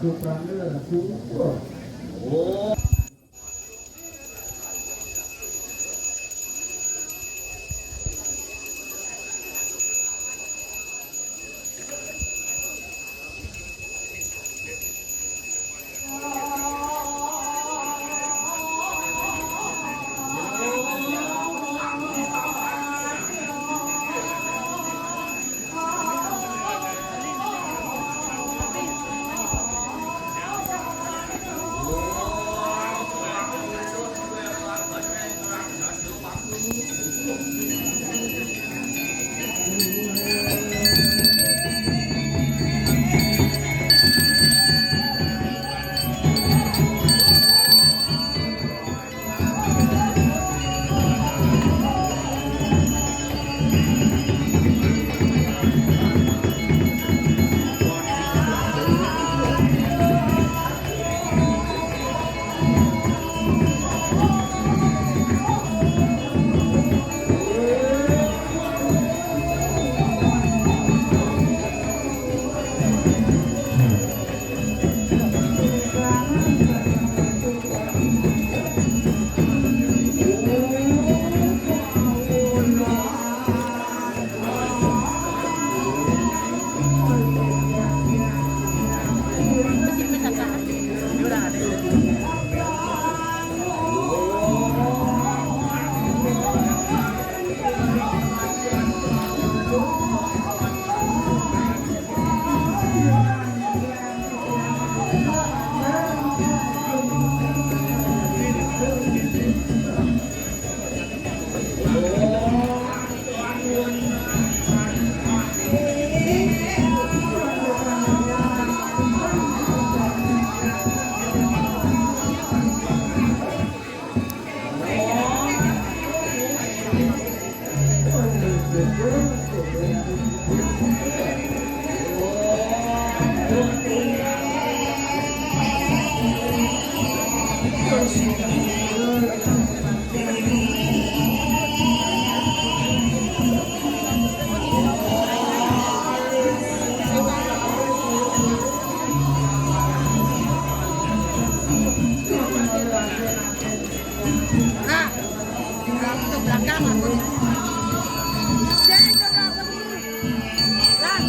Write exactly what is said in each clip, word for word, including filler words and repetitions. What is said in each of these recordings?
Nah, ke belakang aku. Jangan ke belakang. Lah.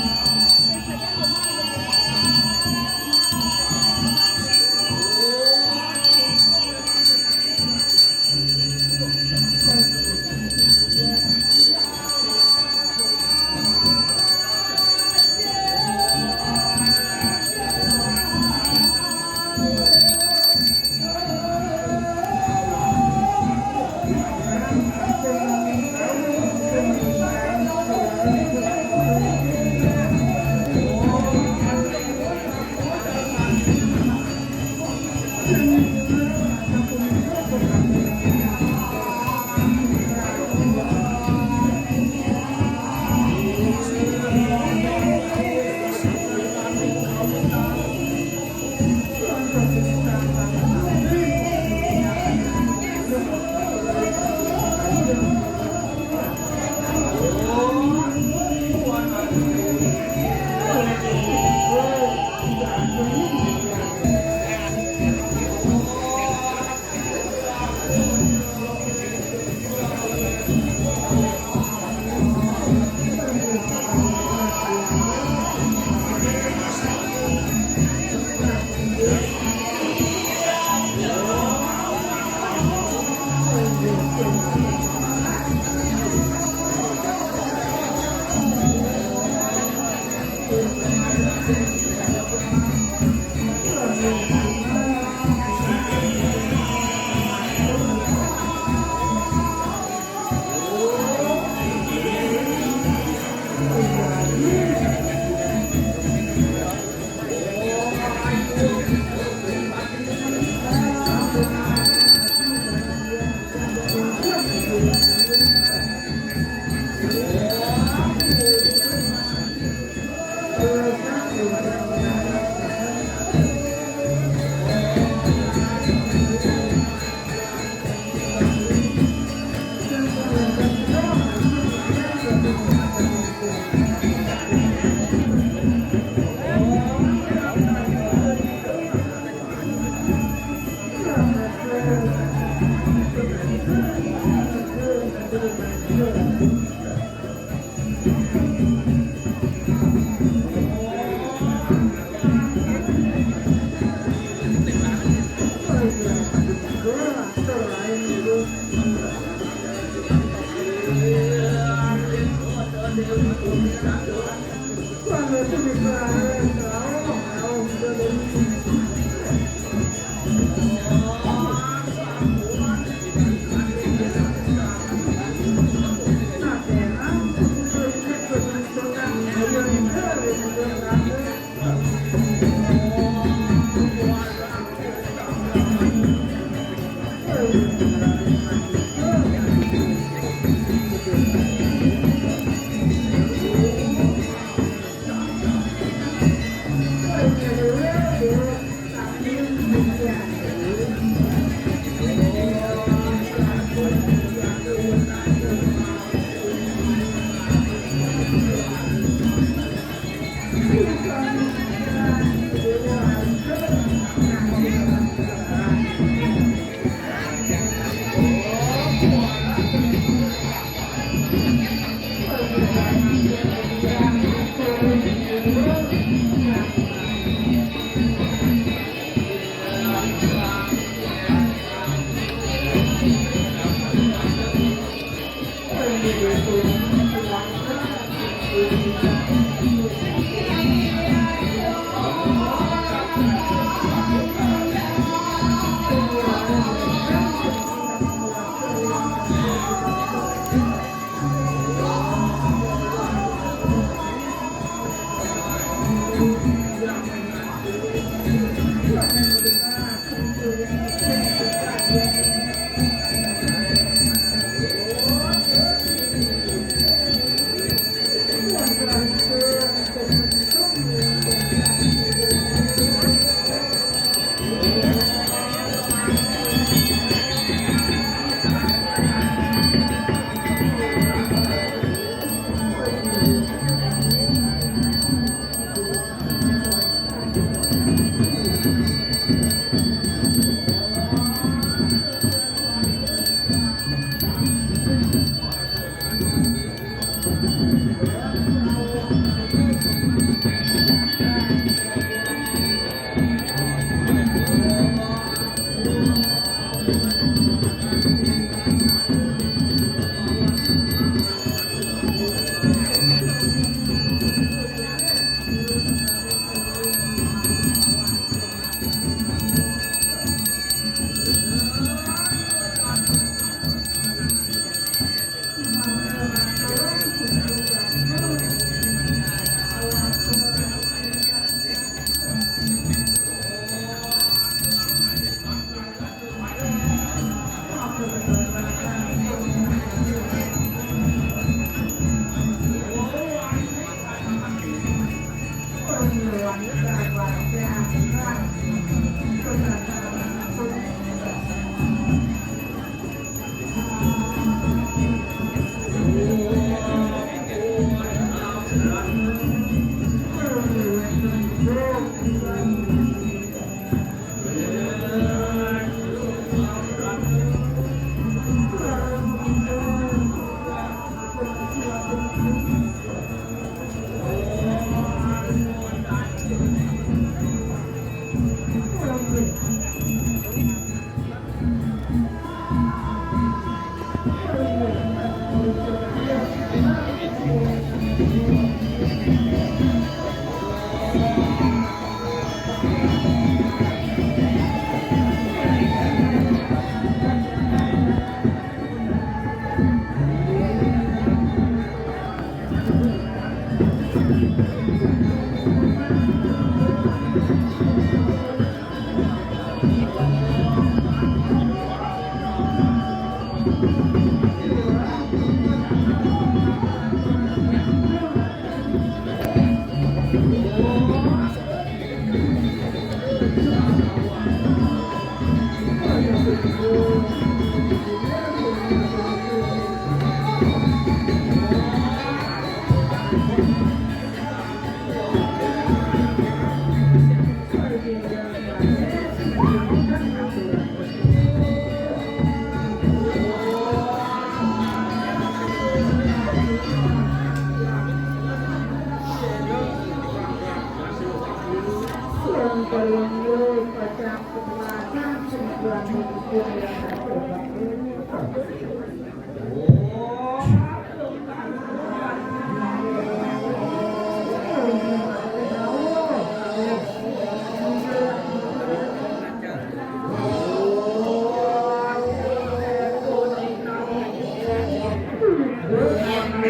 Jadi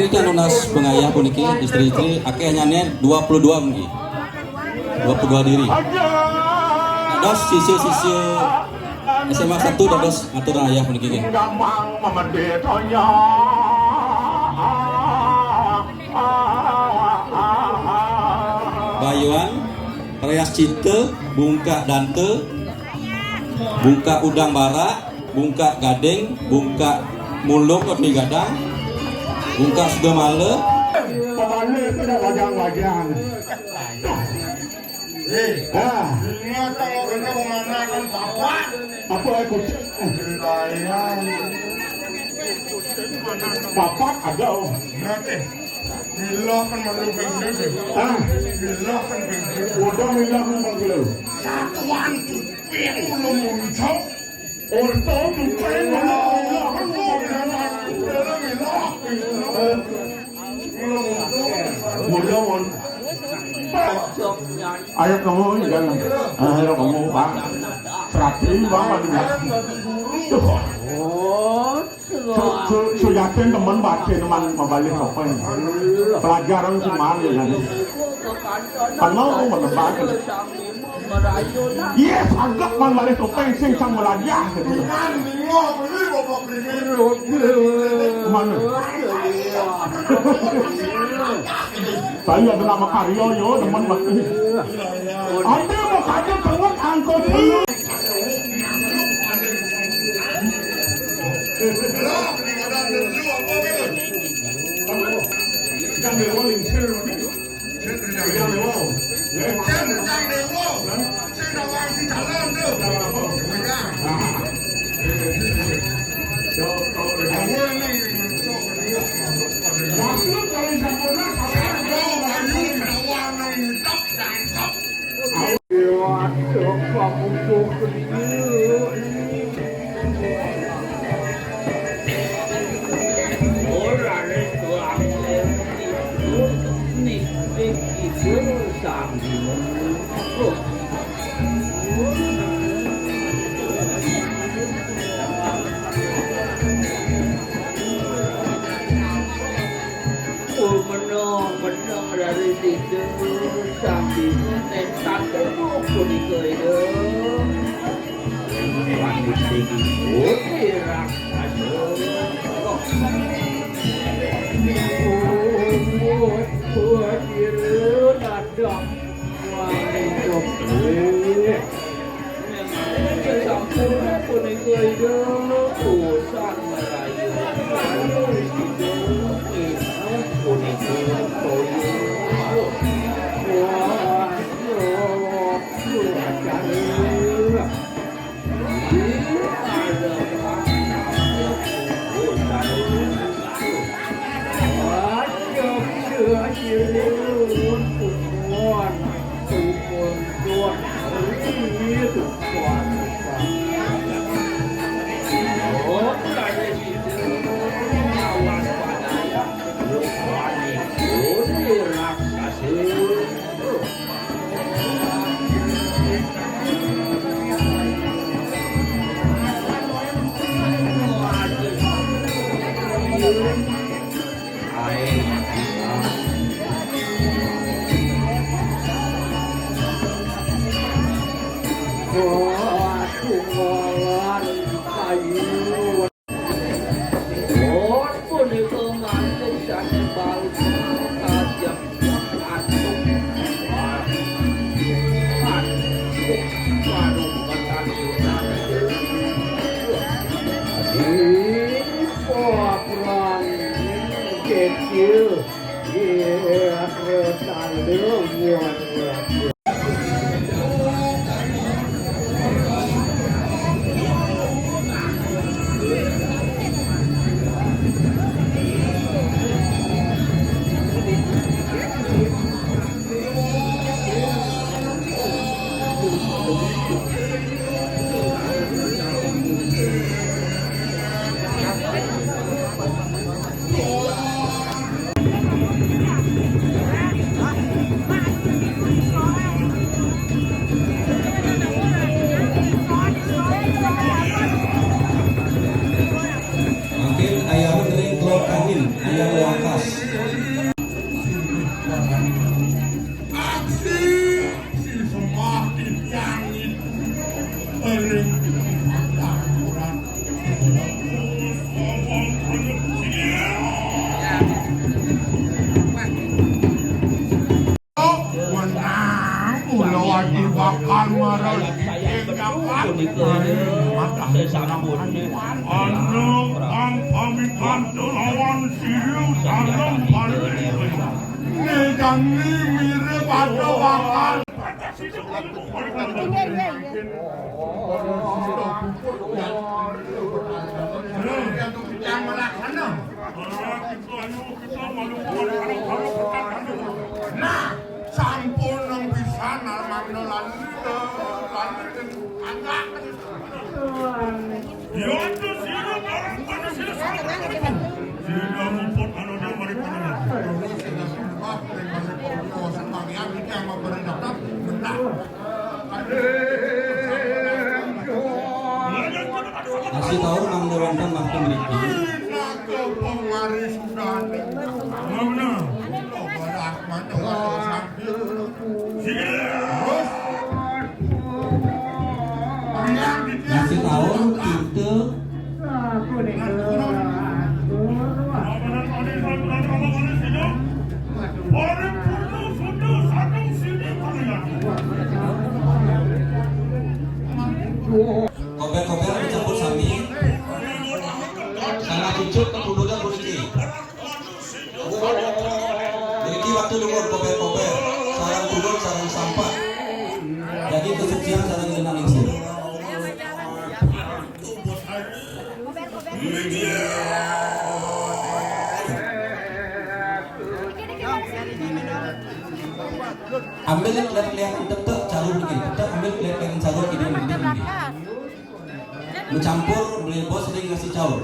niki anu nunas pangayah puniki, istri-istri, akéh nyanyian dua puluh dua mungkin. Dua puluh dua diri. Dados sisya-sisya S M A satu dados ngatur ayah puniki nggih. Bayuan, Rayas Cita, Bungkak Dante, Bungkak Udang Barak, Bungkak Gading, Bungkak Mulung utawi Gadang, Bungkak Sugamala. Pemane itu dah wajang-wajang. Eh, ah. Ingat kalau kena pemanakan bapak. Apa aku cek? Bapak ada, oh. Nanti. Mila kan malu pinggir. Ah. Mila kan pinggir. Udah mila kan pinggir. Satuan kuping belum muncul. Orto kuping belum mila kan mila. Mila muncul. Ayo kamu, jangan. Ayo kamu, Pak. Seratin, Pak, Pak. Tuh. Su-, su-, suyakin temen baca teman mabalih apa ini? Pelajaran cuman ya kan. Penuh menebakan. Iya, sagak mabalih topeng sing sang belajar gitu. Mana? Saya ada nama karya yo, teman baca. Ada mau kaget banget angkot. Menang, menang dari situ sambil menentang tembok punika, Ida. Wanita ikut raksasa. Oh, oh, oh, kira dadah. Wanita pelik. Sampun punika Ida usan merayu. Ida punika toya. Wah, wah, wah. Ayo. Oh, punika malih saking bau tajam atuk. Atuk baru matani tante. Di paprang kecil, di retale muat. Anu kang pamitan kelawan sirius alam paling. Ini kami mirip ada wakal. Yang melaksana. Nah, sampun nang pisan almamna lan lila, lan lila. Agak. Ya, itu sila barang pada sila salah. Sila rumput anu dia mari pada. Terus sila sumpah, mereka sila sembahyang, kita yang memberi dapat, bentar. Masih tahu nang dewan kan makin dikit. Masih tahu kita. Kober-kober dicampur sami. Karena cucuk kemudian berhenti. Jadi waktu dulu kober-kober, sarang turun, sarang sampah. Jadi kesucian sarang jenang lingsir. Ambil kelihatan tepek, caru dikit. Tepek, ambil kelihatan caru dikit. Mencampur, beli bos sering ngasih caur.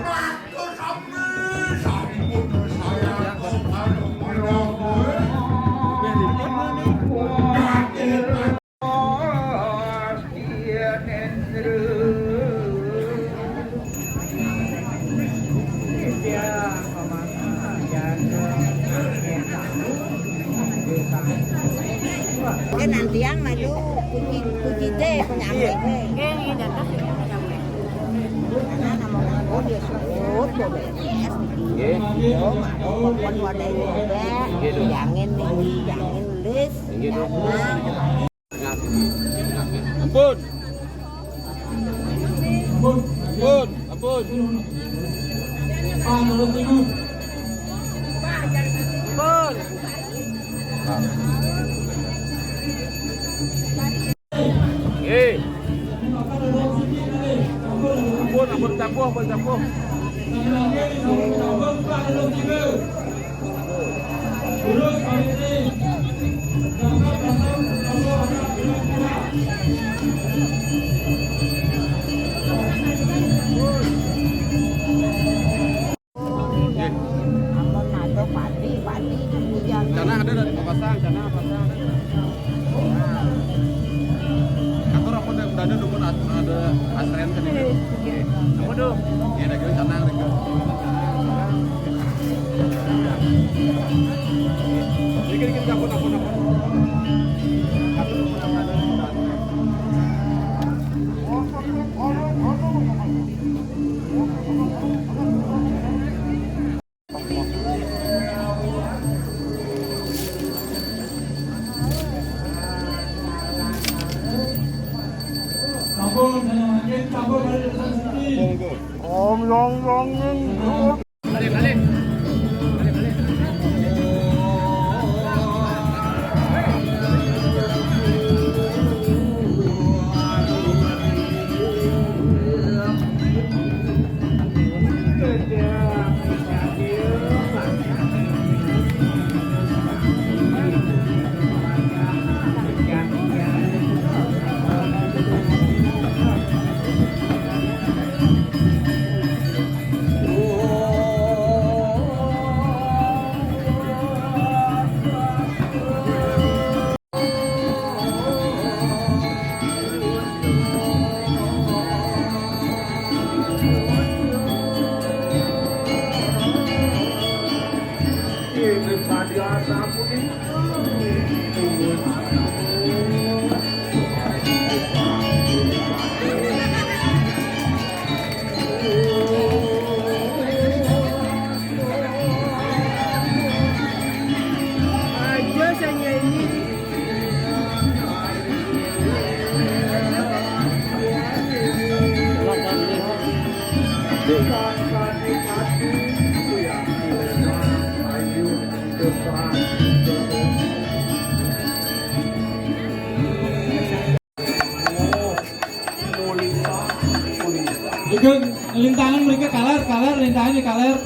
Oke, nanti yang maju kunci, kunci deh, penyakit deh. Oke, ini datang sini penyakit. Karena nama aku dia sebut, dia beres, dia mau perempuan wadah ini juga, jangan nih, jangan list, jangan. Ampun. Ampun, ampun. Ampun. Eh. Ampun, ampun, campur, ampun, campur. Ampun, ada padi, padi, hujan. Canang ada dari pasang, canang pasang. Atur apa udah, udah ada dukun at-, ada asren kan ini. Apa tuh? Iya, ada gitu, canang, ada gitu. Dikit, dikit, ampun, ampun, ampun. Atur apa udah ada, udah ada. Om long long. Ikut lintangan mereka kaler, kaler, lintangan di kaler.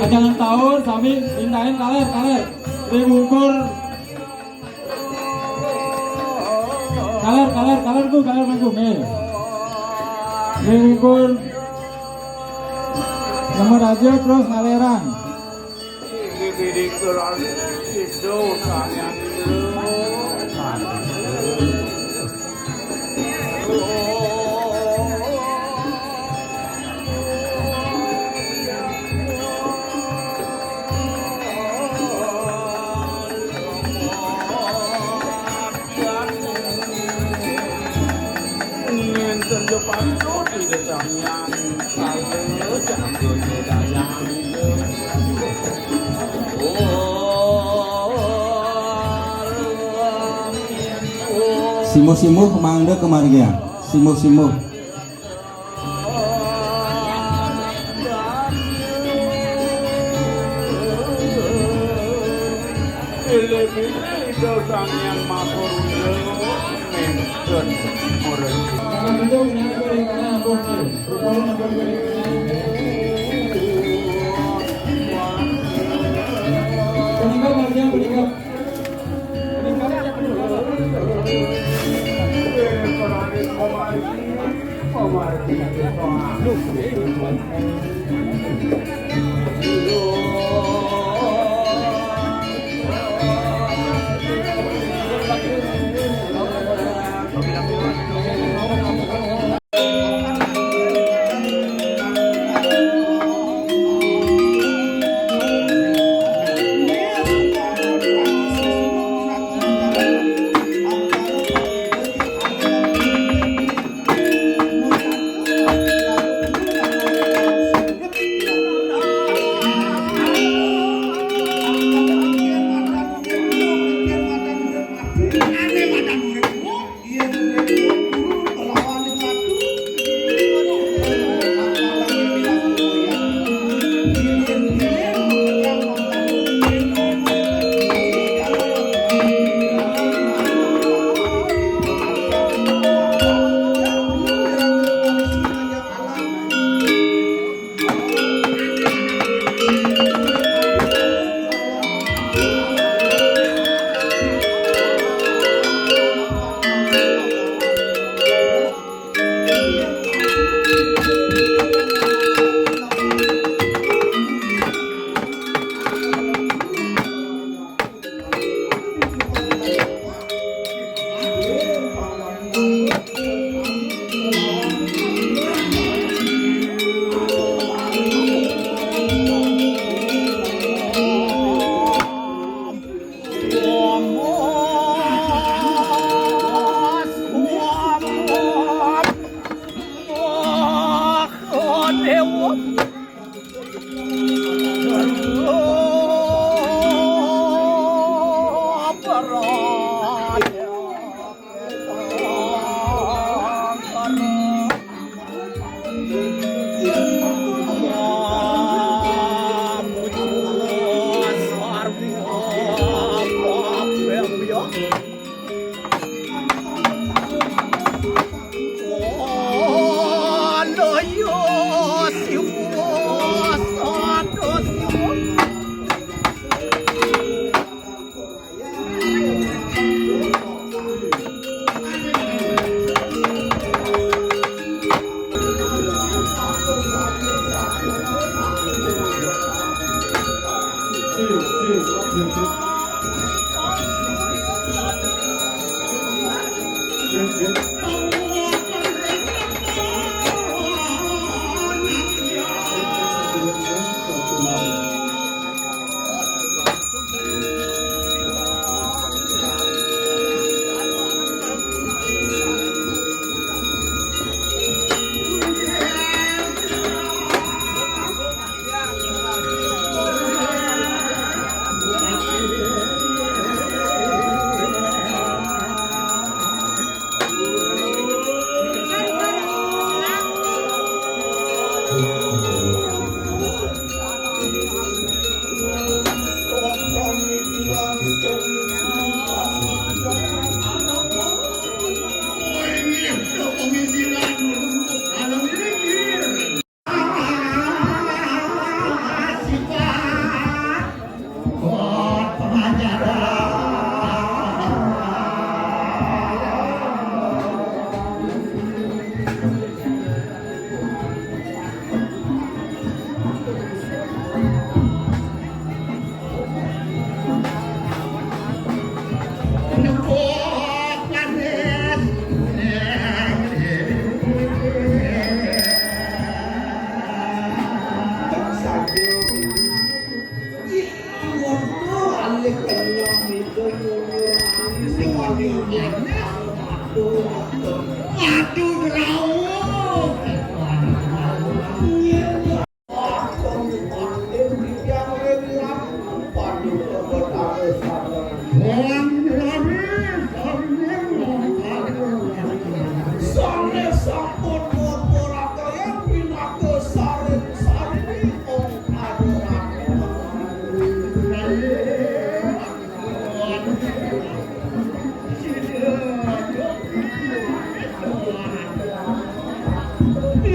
Ajangan taur, sami lintangan kaler, kaler. Ribungkur. Kaler, kaler, kaler ku, kaler mangku, nih. Ribungkur. Nomor aja terus ngaleran. Iki bidik terus itu tanya. Ngenten yo pantut ide sampeyan, kalau janggo dayang. Simuh-simuh mangda kemargian. Simuh-simuh. Pilih-pilih Ida Sang Hyang Maha Rudra, menten murid. Peningkat, peningkat.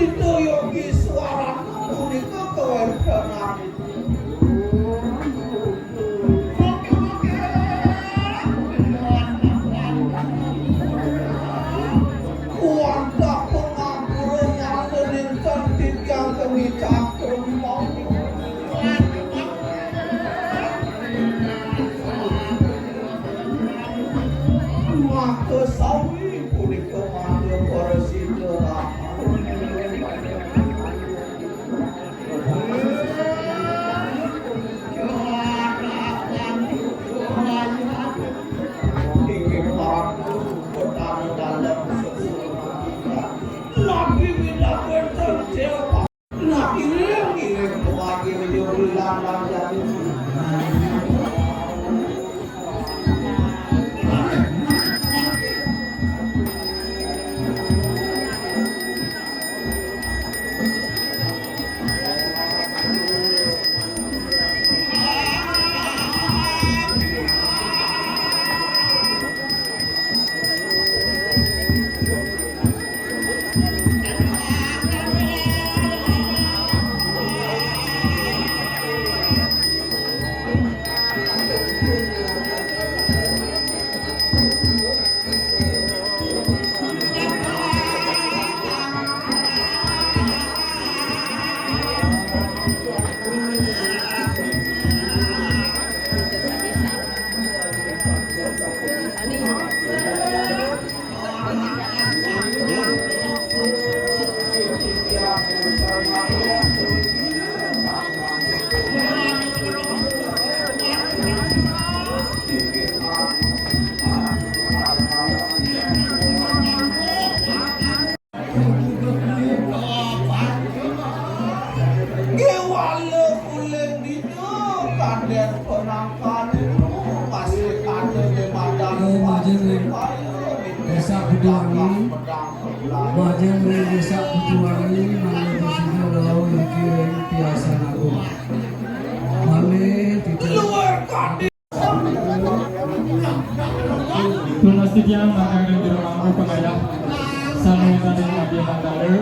Ida Yogi Swarana punika kawéntenan. Wantah pangampura nyana nénten titiang kami cangkrem. Maka sami punika mangda prasida rahat. Inggih para guru, petara dalem sesuna. Nabi Widawénten Déwa. Nah, iring-iring kewajiban bulan lan jani. Kéwala uling dina kadén penangkané masih ada di madan. Oh, majeng ring Désa Kutuwangi. Majeng ring Désa Kutuwangi, mangga prasida rauh niki ring Piasan Agung. Malih titah. Luar kadén. Tunas titiang mangda ring jero mangku pangayah sané wénten ring abdi mandala,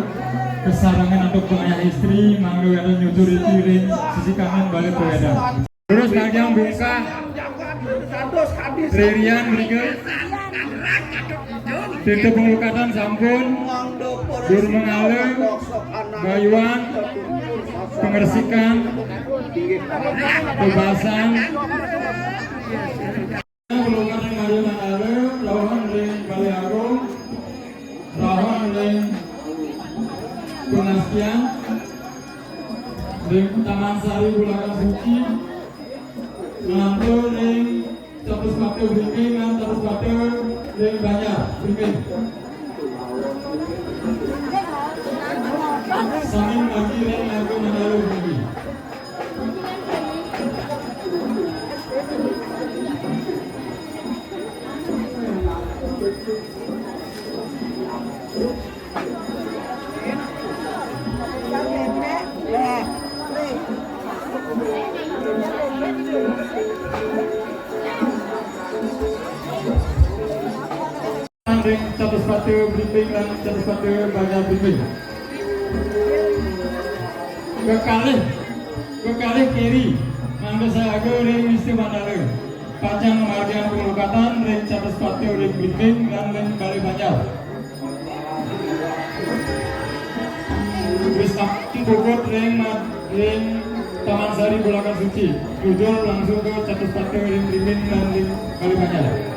kasarengan antuk pangayah istri mangda wénten nyusuriti ring sisi kanan Balé Pawédan. Terus ngajeng bungkah ririan mrika, titah panglukatan sampun, dur manggala, gayuhan, pangresikan, bebasan. Panglukatan Maria Mandala, rauhan ring Balé Agung, rauhan ring Pengastian, ring Taman Sari Bulakan Suci, nglantur ring Catus Pata Blimbing lan Catus Pata ring Banjar Blimbing. Sami manggi ring Naga Mandala Blimbing. Ring Catus Pata Blimbing lan Catus Pata Banjar Blimbing. Kekalih, kekalih kiri, mangda sayaga ring Wista Mandala. Pacang ngamargiang panglukatan ring Catus Pata ring Blimbing lan ring Balé Banjar. Wis puput ring ma-, ring Taman Sari Bulakan Suci, tujur langsung ka Catus Pata ring Blimbing lan ring Balé Banjar.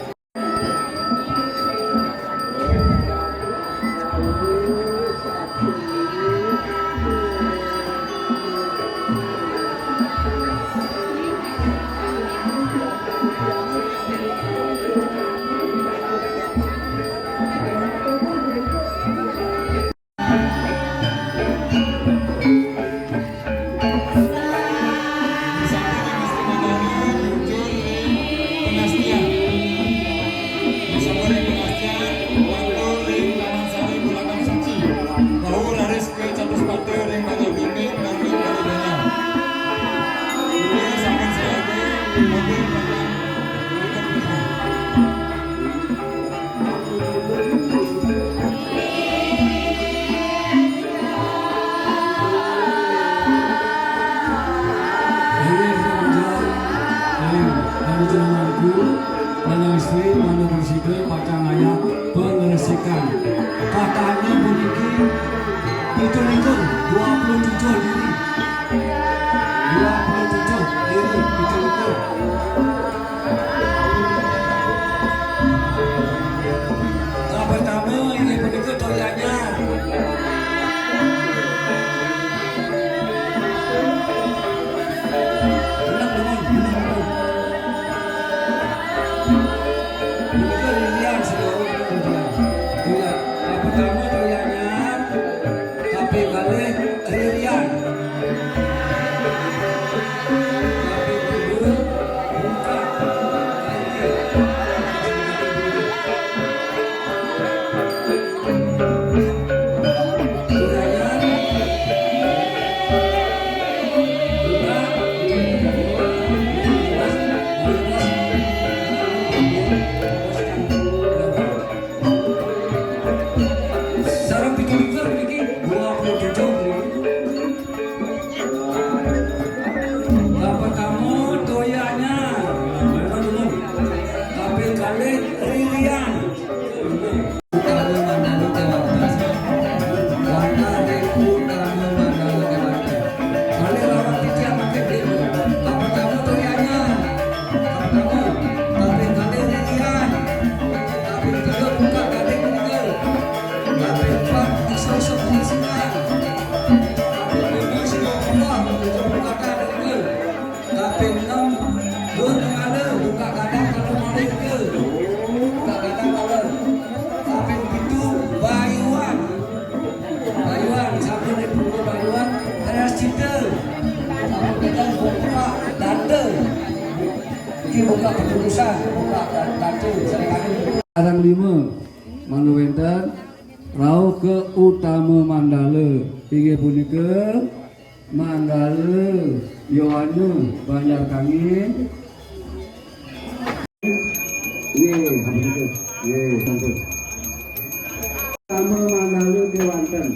Dua puluh tujuh diri. Dua puluh tujuh diri. Betul-betul. Yang pertama, ini pendekar Toyanya. Tenang, tenang, tenang, tenang. Pendekar Lilian, saudara, pendekar Lilian. Toya, yang pertama Toyanya. Tapi kalih Ririan. Tapi dulu buka. Sareng pitu likur niki dua puluh tujuh niki. Bapak kamu toyanya. Bapak dulu. Tapi kalih Ririan. Utama Mandala Dewata. Warna Reku Utama Mandala Dewata. Kalih lawan titiang makin dulu. Bapak kamu toyanya. Bapak kamu. Tapi kalih Ririan. Tapi tiga buka kalih meninggal. Tapi empat iso-iso pengasingan. Tapi lima sing buka, buka kalih meninggal. Kaping enam, Gun Mengala, buka gadang kalau maling ke. Buka gadang kalau. Kaping pitu, Bayuan. Bayuan, sampun di punggung Bayuan, Ras Cita. Sampun kita buka data. Ini buka keputusan, buka data. Saya kali. Arang lima, mangda wenten, rauh ke Utama Mandala. Inggih punika, Manggala Yowana Banjar Kangin. Nggih, sampun. Nggih, sampun. Tama Manggala kewanten.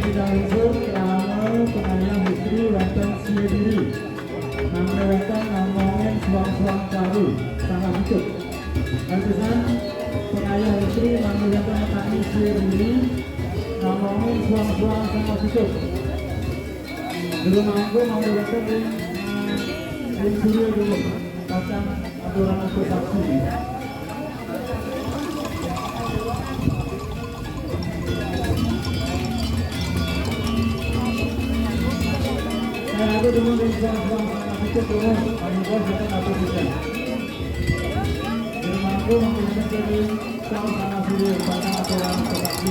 Dalungsur krama pengayah istri wonten Siediri. Mangke wonten namongin suang-suang caru, sangat cukup. Lantaran pengayah istri mangke wonten petani Siediri, namongin suang-suang sangat cukup. Jero mangku mangke wonten ring, ring Surya Gunung. Pasang aturan untuk saksi. Saya aku dengan Rizal Suang sama Fitur Turun, Pak Yuda, saya tak tahu juga. Jero mangku mangke wonten ring Suang sama Surya, pasang aturan untuk saksi.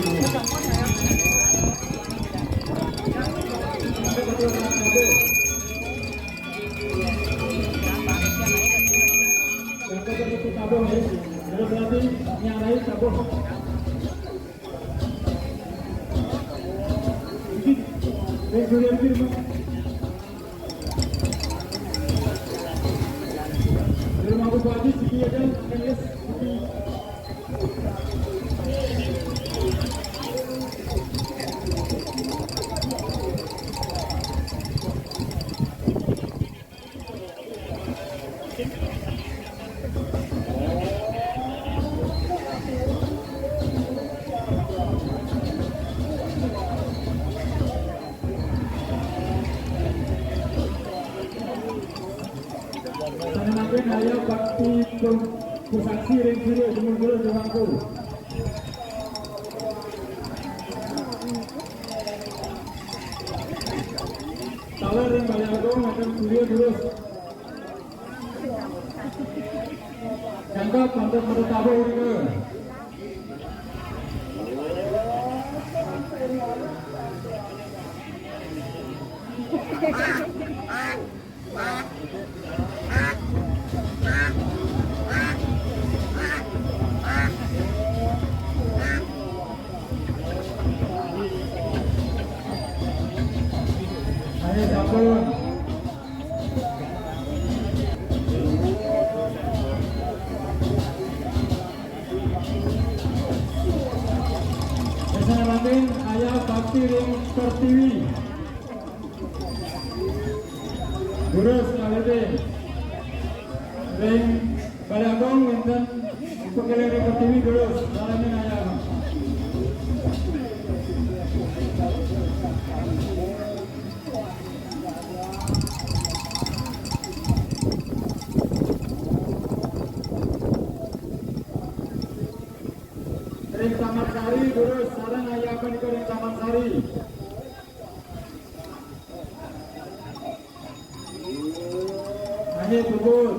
Sané mangkin ayo bakti pu-, pusaksi ring sira jemur-jemur jemangku. Taler ring Balé Agung, makan surya terus. Cangkep, mantap, mantap, tabuh, gitu. Ayo, sampun. Sané mangkin ayo bakti ring Pertiwi. Durus kawitin. Ring Balé Agung wénten pengéling ring Pertiwi, durus. Salamin ayo. Ring Taman Sari, durus, sareng ayo menika ring Taman Sari. Ayo, puput.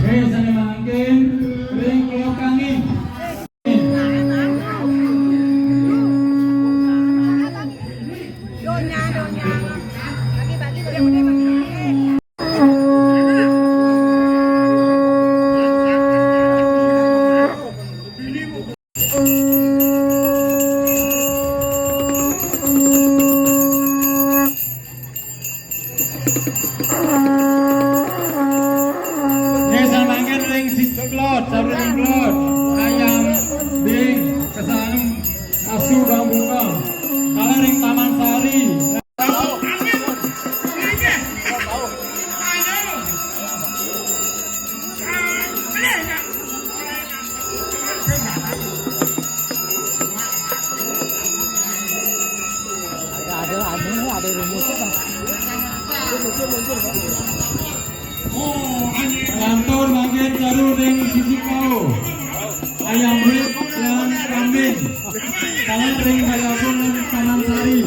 Oke, sané mangkin ring Pulau Kangin. Nggih, sané mangkin ring sisi klot, sané ring klot. Ayam, bing, kesang, asu, bambuka. Kalau ring Taman Sari. Ada, ada anu, ada rumusnya, Bang. Lantur mangkin caru ring sisi kau. Ayam rit lan kambing. Kalian ring Balé Agung lan Taman Sari.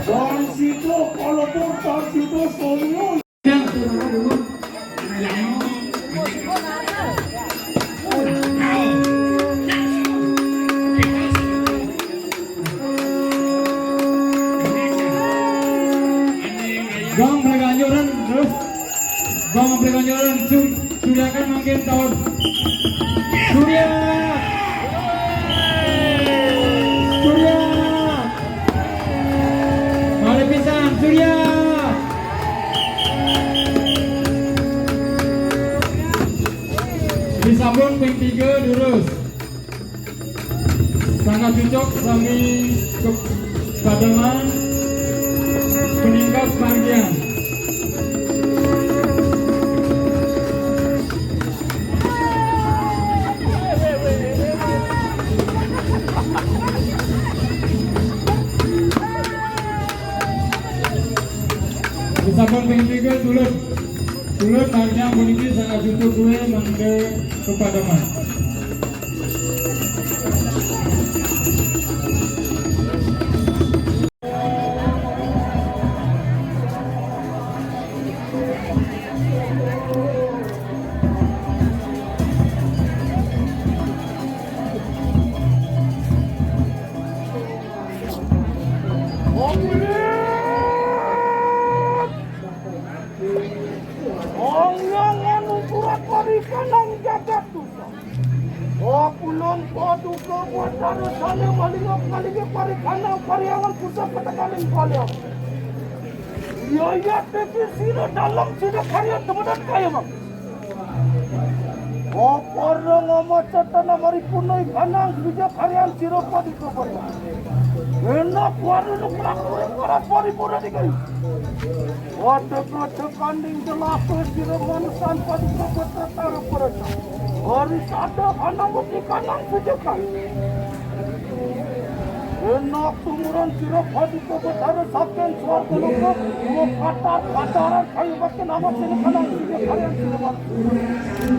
Tahun situ, kalau tuh tahun situ, soalnya Gong berganjuran terus. Gong berganjuran. Su- Surya kan mungkin tahun. Surya. Surya. Mari pisang, Surya. Disambung ping tiga durus. Sangat cocok sami ke pademan peningkat panjang. Disambung ping tiga, tulut. Tulut panjang puniki sangat cocok duwe mangke kepademan. Ong yang anu surat warisan nang jagat. Apulon paduka buat dara sana malingap ngalingap parikana pariangan pusat petekaning paling. Iya, iya, teki sira dalam sira karya temenan kaya mang. Opor ngama cetana mari punai kanang bija karyan sira paduka buat. Enak waru nuk lakure para paripura dikari. Waduh, waduh, kanding jelapa sira manusan paduka putra tara perasa. Hari sada kanang wedi kanang sujakan. Enak tumuran sira paduka betara saking swarga loka, mau katar kataran kayu bakti nama sini kanang sujakan yang sira manusan.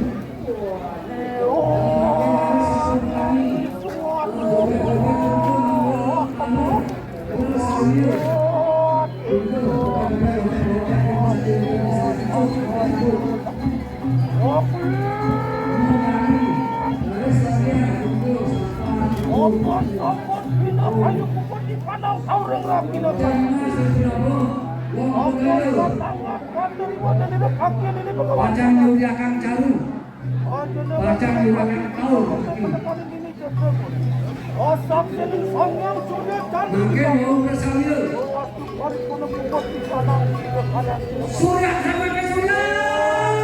Pacang nyuriakan caru. Pacang nyuriakan caru. Asap sini sangyang sudah cantik. Mungkin mau bersambil. Surat sama ke surat.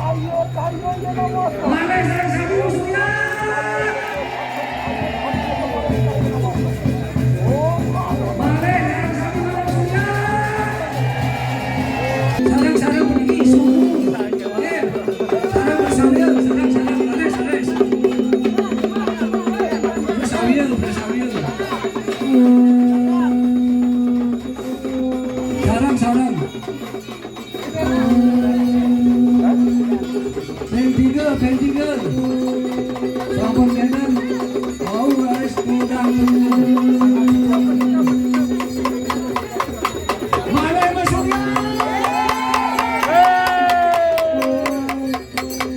Ayo, ayo, ya nama. Mana yang sabu surat? Mana yang sabu surat? Sareng. Band tiga, band tiga. Sampun kénten. Mau laris kudang. Malih Mas Surya.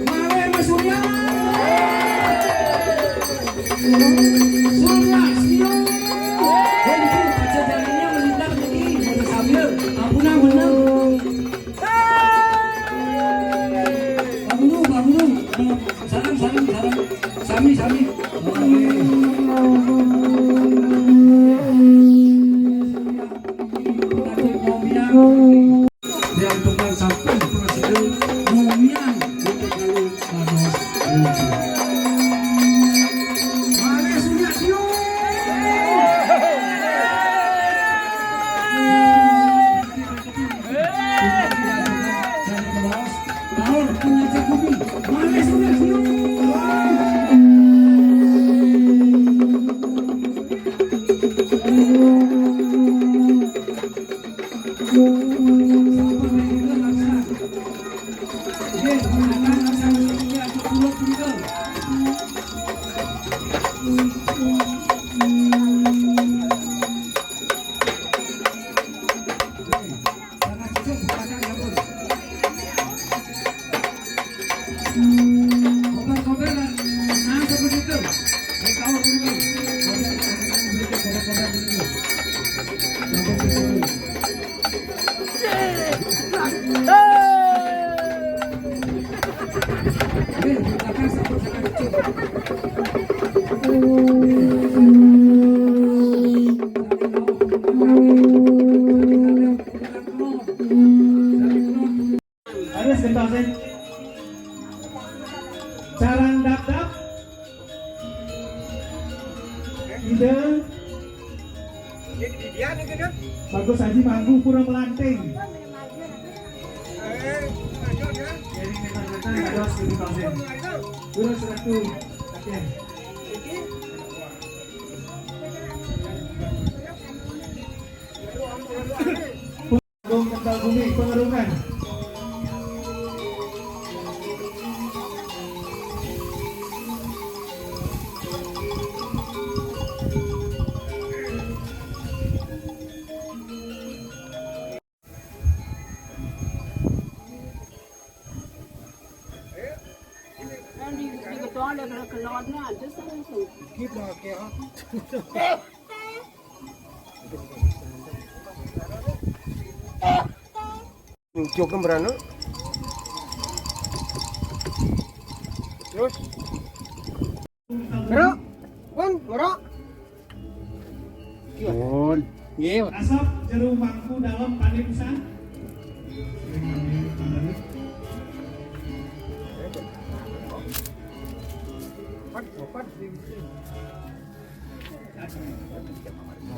Malih Mas Surya. Surya, Surya. Wah, ini pacar jarinya melintas niki. Udah sambil. Ampun, ampun. Pak Guru, Pak Guru. Sareng, sareng, sareng. Sami, sami. Yang tukang sampun prasida ngomyang untuk lalu panos. Malih Surya, Surya. Harus gentosin. Carang dapdap. Ide. Bagus Haji manggu kurang melanting. Jadi, kita harus gentosin. Kurang satu. Oke. Agung Kental Bumi, Pengerungan. Nyucuk kan beranak. Terus? Bro, pun, bro. Pun. Nggih, Pak. Asap jero mangku dalam pandai pisan.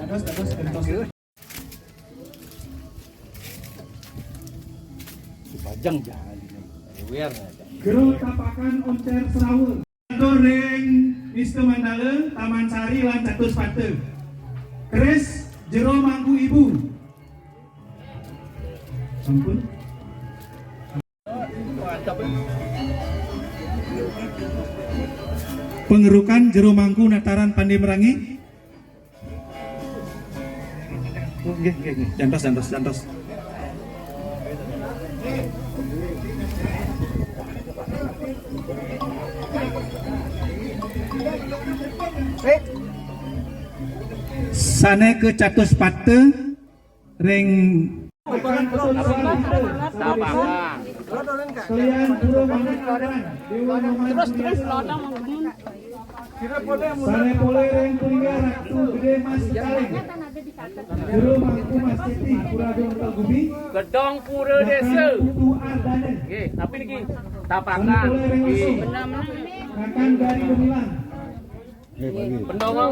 Dados, dados, dados. Dipajang jangan ini. Aware aja. Gero Tapakan Oncer Serawe. Atur ring Mister Mandala, Taman Sari lan Catus Pate. Keris jero mangku ibu. Ampun. Pengerukan jero mangku Nataran Pandai Merangi. Nggih, nggih, nggih. Jantos, jantos, jantos. Sane ke Catus Pate ring Tapakan. Kalian pura manah Dewa Nyoman. Terus, terus, Surya. Sane pole ring Purya Ratu Gede Mas Kaleng. Jero mangku Mas Siti, Pura Agung Gubing. Gedong Pura Desa. Putu Ardane. Nggih, tapi niki Tapakan. Sane pole ring Lesung. Nggih. Kakan dari Gemilang. Pendongo.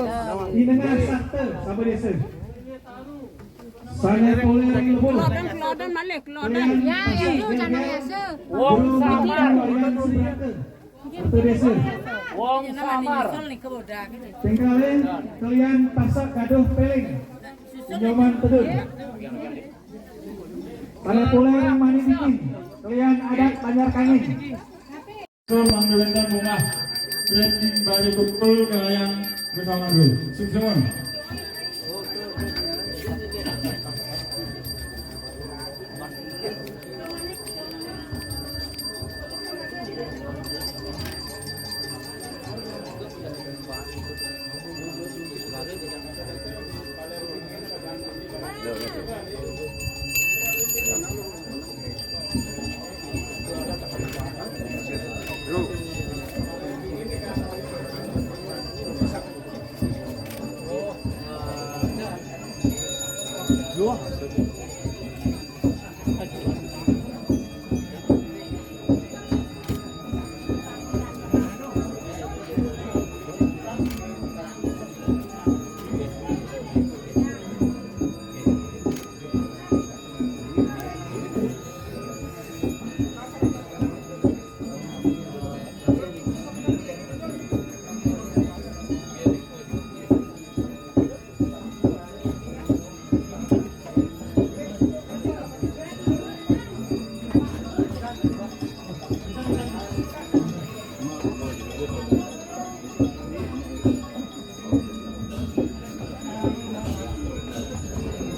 Inengah Sakte, Saba Desa. Sane pole ring Lebo. Kelodon, kelodon malih, kelodon. Ya, ya, itu jangan biasa. Wong Samar. Satu desa. Wong Samar. Tingkale kalian tasak gaduh peling. Nyoman Tedun. Ada pula yang mani bikin, kalian adat Banjar Kangin. Tur mangga wénten bungah, rin bari kumpul kalian bersama dulu. Sukses.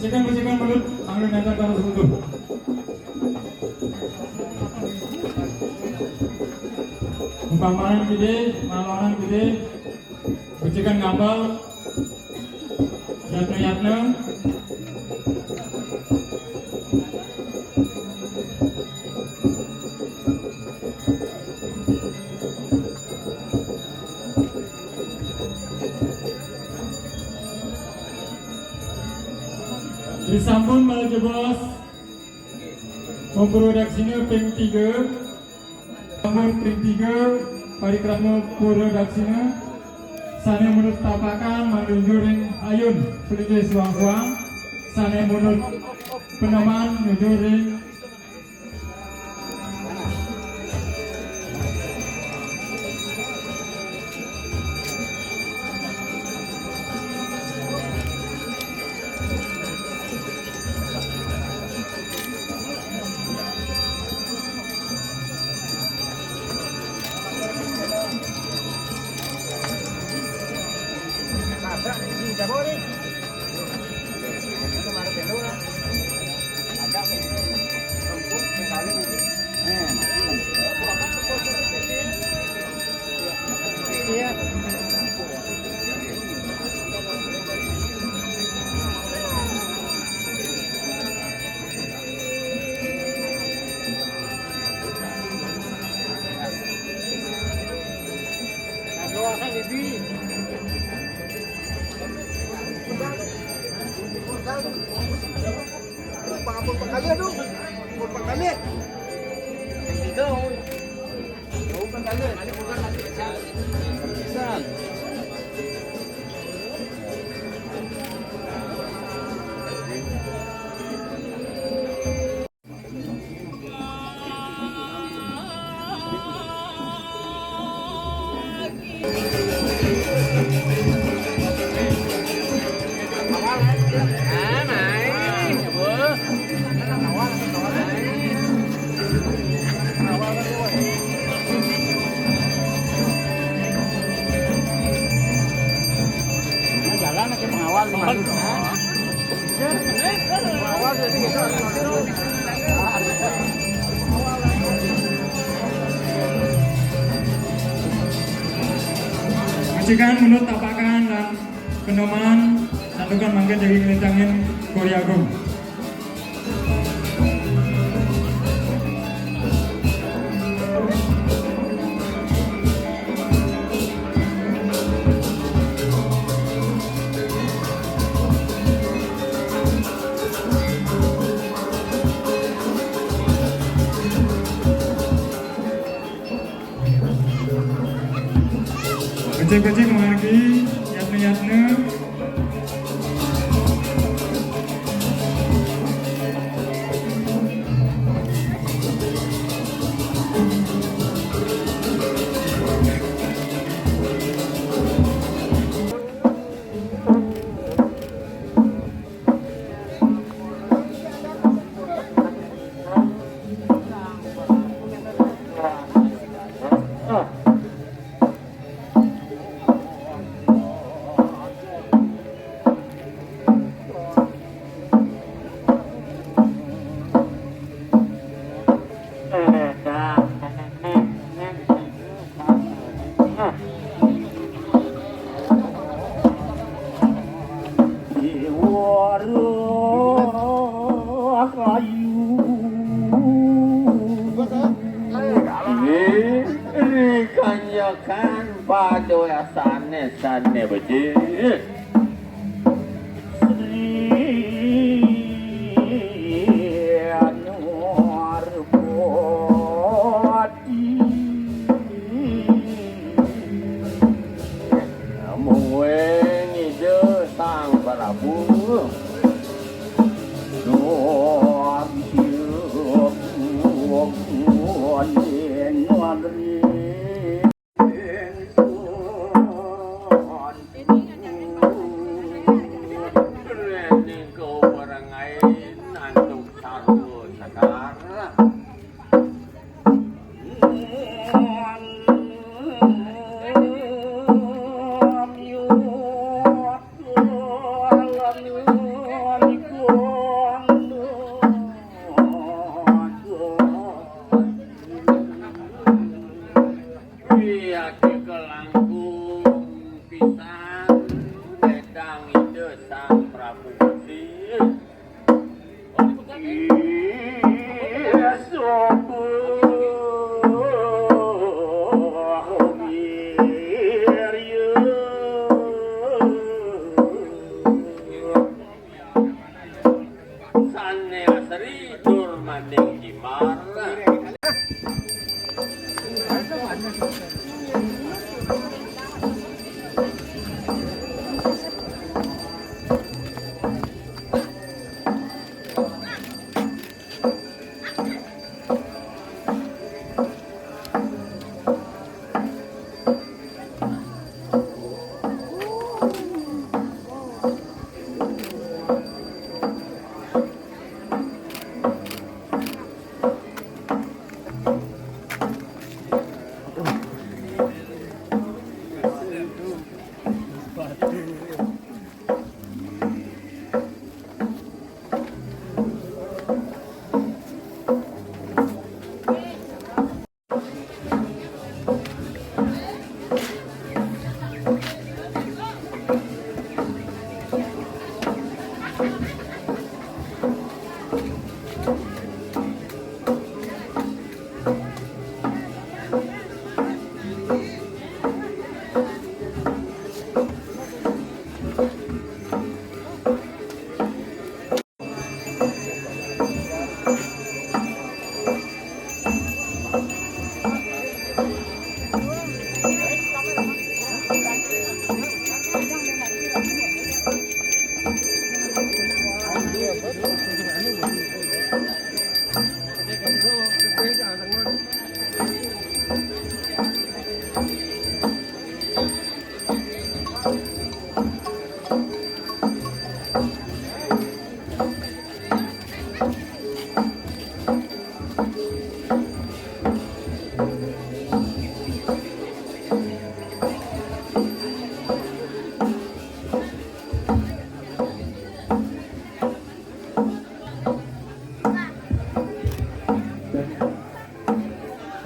Sikan, sikan, mulut, angin, nanti, terus, betul. Umpamanan gedé, malawanan gedé, becikan ngambel, yatna-yatna. Disampun malih jebos. Purwa daksina ping tiga. Bangun ping tiga, parikrama purwa daksina, sané manut tapakan manunjuring ayun, pelinggih suang-suang, sané manut peneman nunjuring. Jalan ke pengawal. Majikan manut tapakan lan peneman, santukan mangkin jagi nglintangin Kori Agung. Becik-becik margi, yatna-yatna. Kayu. Nggih, rikanjekan padoyasane sane becik. Sri Anwar Boti. Mungguing Ida Sang Prabu. Duh, siap, duh, duh, duh, duh. Ning kau barang ain antuk sarwa sekar. Iya, dikelangkung pisan wedang Ida Sang Prabu Gusti. Iya, sopo wirya. Sane asri dur maning jimbar.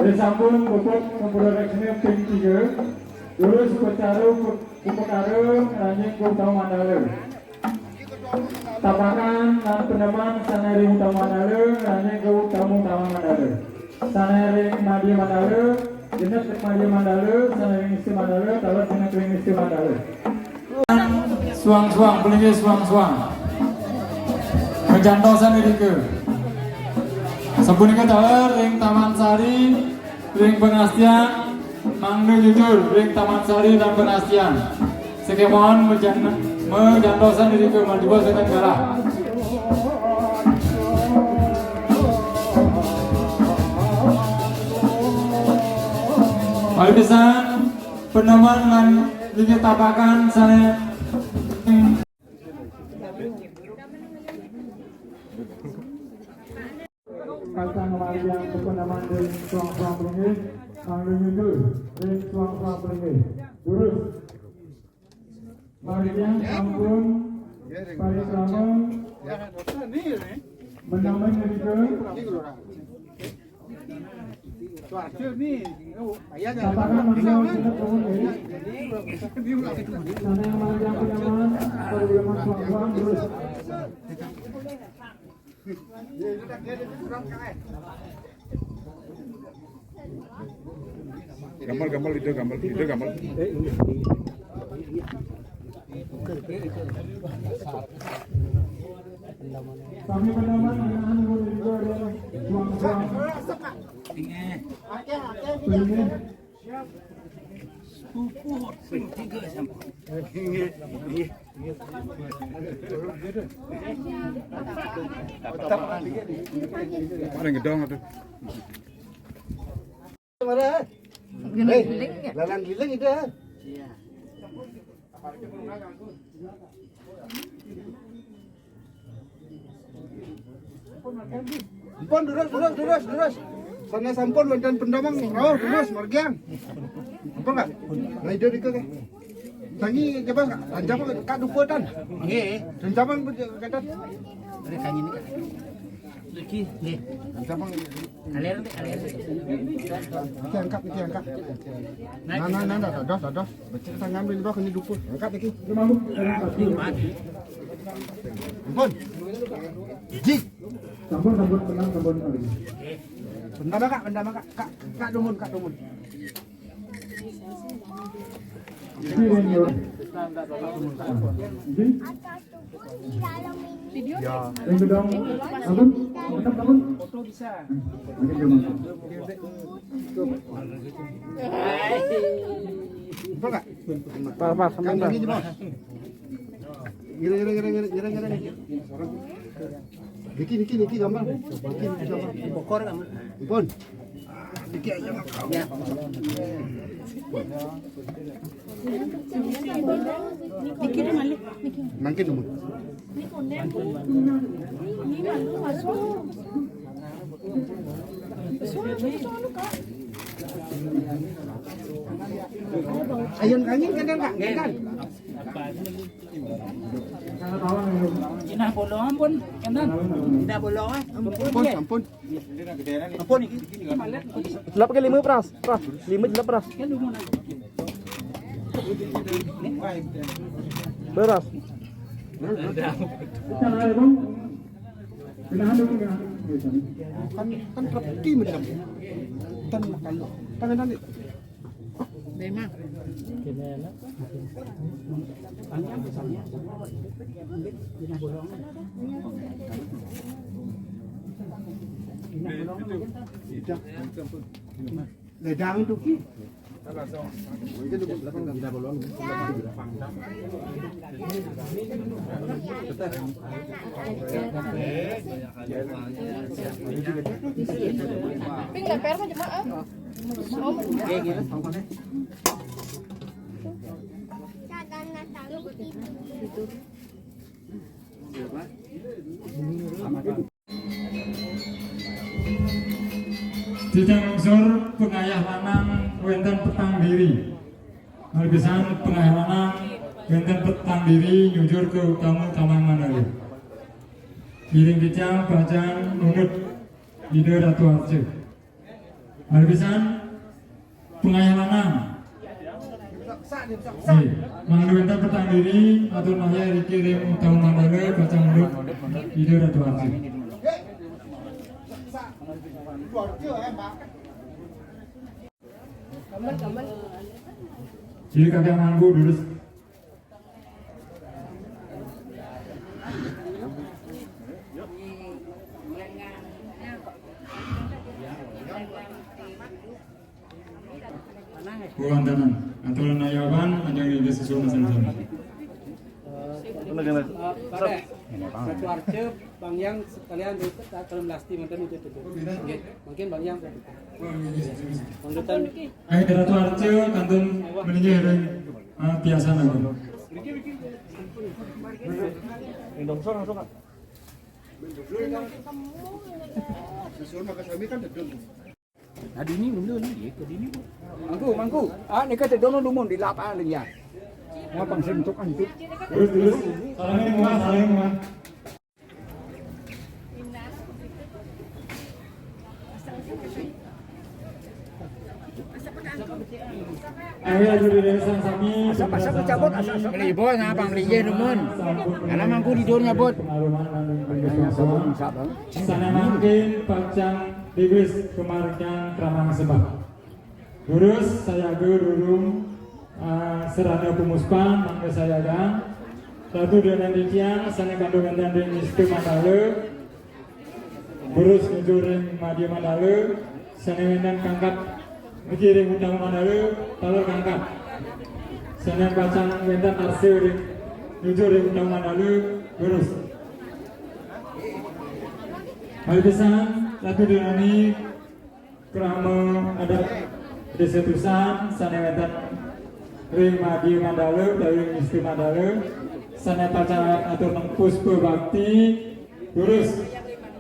Wis sampun pupuk sampura reksine ping tiga. Terus upacara upa-, upakara ngranjing ke utama mandala. Tapakan lan peneman sane ring utama mandala, ngranjing ke utama utama mandala. Sane ring madya mandala, genep ring madya mandala, sane ring isi mandala, taler genep ring isi mandala. Suang-suang, pelinggih suang-suang. Majantosan irika. Sapunika taler ring Taman Sari, ring pangastian, mangda jujur ring Taman Sari lan pangastian. Sakémaon majan-, majantosan irika madua senten galah. Malih pisan, peneman lan linggih tapakan sane Pacang margiang peneman ring suang-suang pelinggih, mangda nyucul ring suang-suang pelinggih. Durus. Margiang sampun parikrama menemen nika. Tapakan mangga kita turun, ya. Sane margiang peneman, parikrama suang-suang, durus. Gambar, gambar, video gambar, video gambar. Kami mendapat arahan dari Ibu Adalah suang-suang. Ini. Ada gedong tuh. Mana? Kena Hei, giling ya? Lalang giling itu, ah. Iya. Ampun, durus, durus, durus, durus. Sana sampun wonten pendamang. Oh, durus, margiang. Ampun, Kak. Nah, itu dikit, Kak. Tangi, coba, Kak. Lancar, Kak, duputan. Nggih. Lancar, Kak. Ada tangi ini, Kak. Iki, nggih. Gampang. Kaler, kaler. Iki angkat, iki angkat. Nah, nah, nah, nah, dados, dados. Becik tangan beli bak ini dukun. Angkat iki. Ampun. Ji. Sampun, sampun, tenang, sampun kali. Bendama, Kak, bendama, Kak. Kak, Kak Dumun, Kak Dumun. Yang gedang, ampun, tetap ampun. Foto bisa. Apa, Pak? Sampai, Pak. Ngira, ngira, ngira, ngira, ngira, ngira. Niki, niki, niki gambar. Niki, niki gambar. Bokor kamu. Pun. Niki aja mah. Ya. Niki di mana? Niki. Mangkin dulu. Ini malu masuk. Masuk, masuk, masuk, Kak. Ayo, angin kan, Kak? Kan? Inah bolongan pun, kan? Inah bolongan, ampun. Ampun, ampun. Ampun, iki. Delap ke lima, Pras. Pras, lima delap, Pras. Beras. Kan, kan terbukti, mendem. Kan makan. Kan ada nih. Memang. Ledang itu. Ping leper mah jemaah. Titiang angsur pengayah lanang wénten petang diri. Malih pisan pengayah lanang wénten petang diri nyujur ke utama taman mandala. Ngiring titiang pacang nunut Ida Ratu Arca. Malih pisan pengayah lanang. Nggih, mangda wénten petang diri, atur naya riki ring utama mandala pacang nunut Ida Ratu Arca. Jadi kakek mangku dulu. Kuantanan, aturan nayaban, anjang di desa Solo sama-sama. Pak Ratu Arca, Bang Yang sekalian di dalam lasti manten itu tuh. Oke, mungkin Bang Yang. Lanjutan. Ayo, Ratu Arca, kantun meninjau ring, eh, biasa naga. Ini dong, sor, sor. Nah, dini mundur nih, ya, ke dini, Bu. Mangku, mangku. Ah, nika teh dono dumun di lapangan ya. Lapang sentuk antuk. Terus, terus. Saling muat, saling muat. Ayo, hadirin sami, pasang dicabut, asal-asal. Beli bos, apa beli ye, demen. Karena mangku tidur nyabut. Sana mangkin pacang diwis kemargian kramang sembah. Durus sayaga durung, eh, serana pumuspan mangga sayaga. Ratu Dana Ditya, sana kandu wénten ring Istu Mandala. Durus nuju ring Madya Mandala, sana wénten kangkat niki ring Utama Mandala, taler kangkat. Sana pacang wénten arsa ring nuju ring Utama Mandala, durus. Malih pisan, Ratu Dana Ditya, krama adat Desa Tusan, sana wénten ring Madya Mandala, utawi ring Istu Mandala, sana pacang atur puspa bakti, durus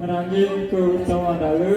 ngranjing ka Utama Mandala.